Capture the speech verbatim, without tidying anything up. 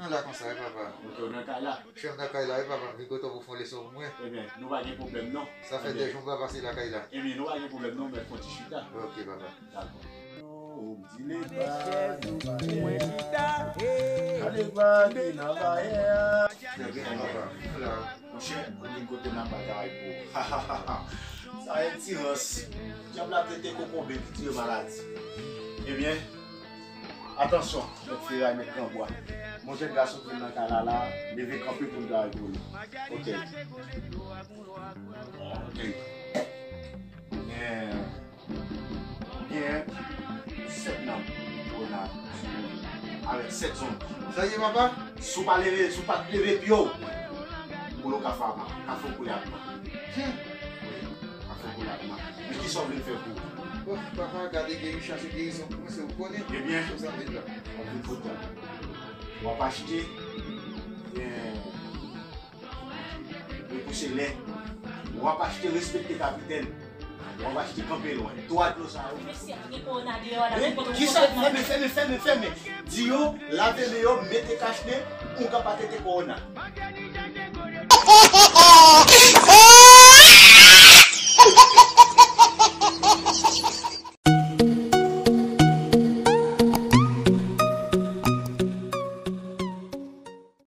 La konsa, wi, papa. Ok, ou nan kay la? Chèf nan kay la, wi, papa. M vin kote w pou fè yon leson pou mwen. Ebyen, nou pa gen pwoblèm, non. Sa fè de jou m pa pase lakay la. Ebyen, nou pa gen pwoblèm, non, mèt fè yon ti chita. Ok, papa. Dakò. Ou di le pa, le pa, le pa ki nan bayè. Monchè, ou gen kote nan bagay pou ou. Sa e ti rans. Dyab la trete kokonbe ki tire maladi. Ebyen, atansyon, mèt feray, mèt granbwa. Yon jèn gason ki vin nan kay la la, leve kanpe pou l travay pou li. Ok. Ok. Ebyen, Gen sèt nanm kowona sou ou avèk sèt zonbi. Sa ye, papa? Si w pa leve, si w pa t leve pye w, ou lo ka fè mal, ka fè w koule ak mal. Hmm. Wi, ka fè w koule ak mal. Men kisa w vle m fè pou ou? Bon, papa, gade geri, chache gerizon pou mwen, se ou konnen. Ebyen, se sa m vin la. W ap vin kote m. W ap achte, ebyen, Repouse lè. W ap achte respekte kapitèn. W ap achte kanpe lwen. Twa dlo sa yo. Mesye a gen kowona deyò a, la, men kote w kisa? Fèmen, fèmen, fèmen, fèmen. Di yo, lave men yo, mete kach nen, ou ka pa tete kowona.